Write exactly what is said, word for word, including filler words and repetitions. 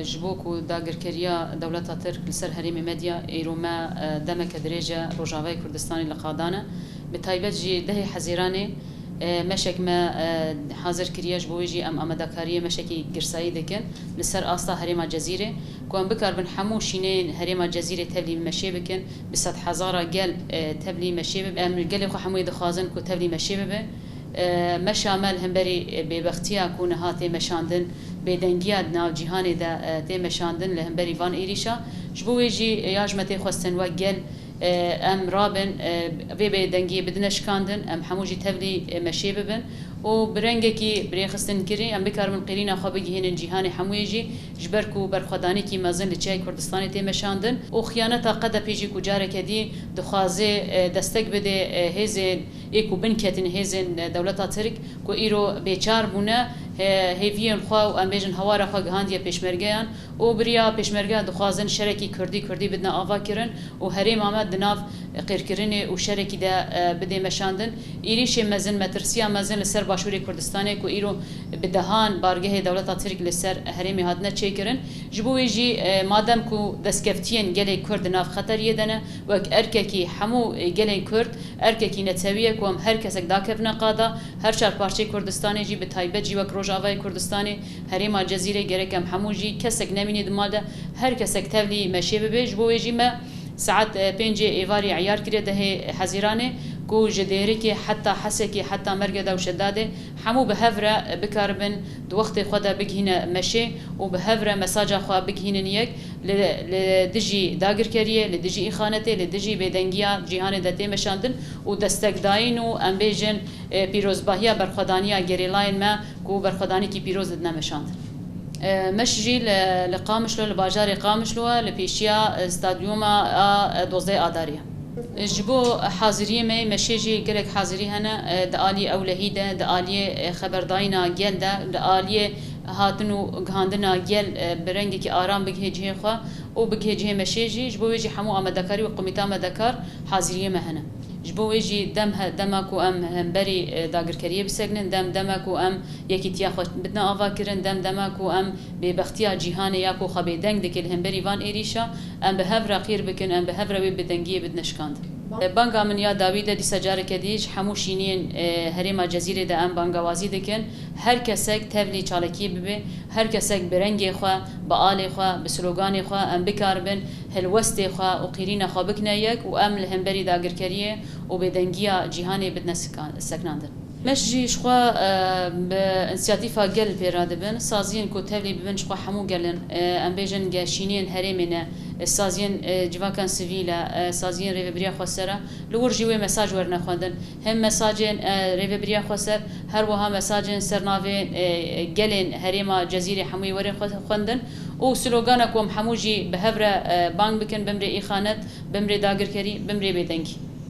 Ji bo ku dagirkeriya dewleta Tirk li ser herêmê Medya îro me, e, demeke dirêj e Rojavayê Kurdistanê li qadan e. Bi taybet jî dehê Hezîranê, e, meşek me, e, hazir kiriye, ji bo wê jî em amadekariyê meşekî girsayî dikin li ser asta herêma Cezîrê, ku em bikaribin hemû şîneyên herêma Cezîrê tevlî meşê bikin, bi sedhezara gel, e, tevlî meşê bibe. Em li gelê xwe hemûyê dixwazin ku tevlî meşê bibe. E, meşa me li hemberî, e, bêbextiya ku niha tê meşandin, bêdengiya di nav cîhanê de, e, tê meşandin li hemberî van êrîşa. Ji bo wê jî, e, ya ji me tê xwestin wek gel, e, em rabin, e, vê bêdengiyê bidine şikandin, em hemû jî tevlî, e, meşê bibin û bi rengekî bi rêxistinkirî em bikaribin qîrîna xwe bigihînin cîhanê hemûyê jî, ji ber ku berxwedanekî mezin li Çiyayê Kurdistanê tê meşandin û xiyaneta Qedepê jî ku careke dî dixwaze, e, destek bide, e, hêzên ê ku binketin hêzên, e, dewleta Tirk ku îro bêçar bûne, he-, hêviyên xwe û em bêjin hewara xwe gihandiye pêşmergeyan û bi riya pêşmergeyan dixwazin şerekî kurdî kurdî bidine avakirin û herêma me di nav qîrkirinê û şerekî de, e, bidê meşandin. Êrîşê mezin, metirsiya mezin li ser Başûrê Kurdistanê ku îro bi dehan bargehê dewleta Tirk li ser herêmê hatine çêkirin. Ji bo wê jî, e, madem ku destkeftiyên gelê Kurd di nav xeteriyê de ne, wek erkekî hemû, e, gelên Kurd, erkekî netewî ye ku em her kesek dakevine qada, her çar parçeyê Kurdistanê jî, bi taybet jî wek Rojavayê Kurdistanê, herêma Cezîrê, gerek em hemû jî kesek nemînê di mal de, her kesek tevlî meşê bibe. Ji bo wê jî me saet, e, pêncê êvarî eyar kiriye dehê Hezîranê ku ji Dêrikê heta Hesekê heta Mergeda û Şedadê hemû bi hev re bikaribin di wextê xwe de bigihîne meşê û bi hev re mesaja xwe bigihînin yek li, li dijî dagirkeriyê, li dijî îxanetê, li dijî bêdengiya cîhanê de tê meşandin û destekdayîn û em bêjin, e, pîrozbahiya berxwedaniya gerêlayên me ku berxwedanekî pîroz didine meşandin. E, meş jî li, li Qamişlo, li bajarê Qamişlo e, li pêşiya, e, stadyuma a, e, dozdeh Adarê ye. Ji bo haziriyê me, meşê jî gelek hazirî hene, e, di aliyê ewlehî de, di aliyê, e, xeberdayîna gel de, di aliyê hatin û gihandina gel, e, bi rengekî aram bigihê cihê xwe û bigihê cihê meşê jî. Ji bo wê jî hemû amadekarî û komîta amadekar haziriyê me hene. Ji bo wê jî dem he-, dema ku em hemberî, e, dagirkeriyê bisekinin, dem dema ku em yekîtiya xwe bidine avakirin, dem dema ku em bêbextiya cîhanê ya ku xwe bêdeng dike li hemberî van êrîşa, em bi hev re qîr bikin, em bi hev re wê bêdengiyê bidine şikandin. Banga min ya dawî de dîsa careke dî ji hemû şîniyên, e, herêma Cezîrê de em bangawazî dikin. Her kesek tevlî çalakiyê bibe, her kesek bi rengê xwe, bi alê xwe, bi sloganê xwe em bikaribin helwestê xwe û qîrîna xwe bikine yek û em li hemberî dagirkeriyê û bêdengiya cîhanê bidine sika-, seknandin. Meş jî ji xwe, e, bi însiyatîfa gel pê re dibin. Saziyên ku tevlî bibin ji xwe hemû gel in. E, em bêjin ge-, şîniyên herêmê ne, e, saziyên, e, civakan sivîl e, e, saziyên Rêvebiriya Xweser e. Li wir jî wê mesaj werine xwendin. Hem mesajên, e, Rêvebiriya Xweser, her wiha mesajên ser navê, e, gelên herêma Cezîrê hemûyê werin xwe-, xwendin û slogana ku em hemû jî bi hev re, e, bang bikin, bimrê îxanet, bimrê dagirkerî, bimrê bêdengî.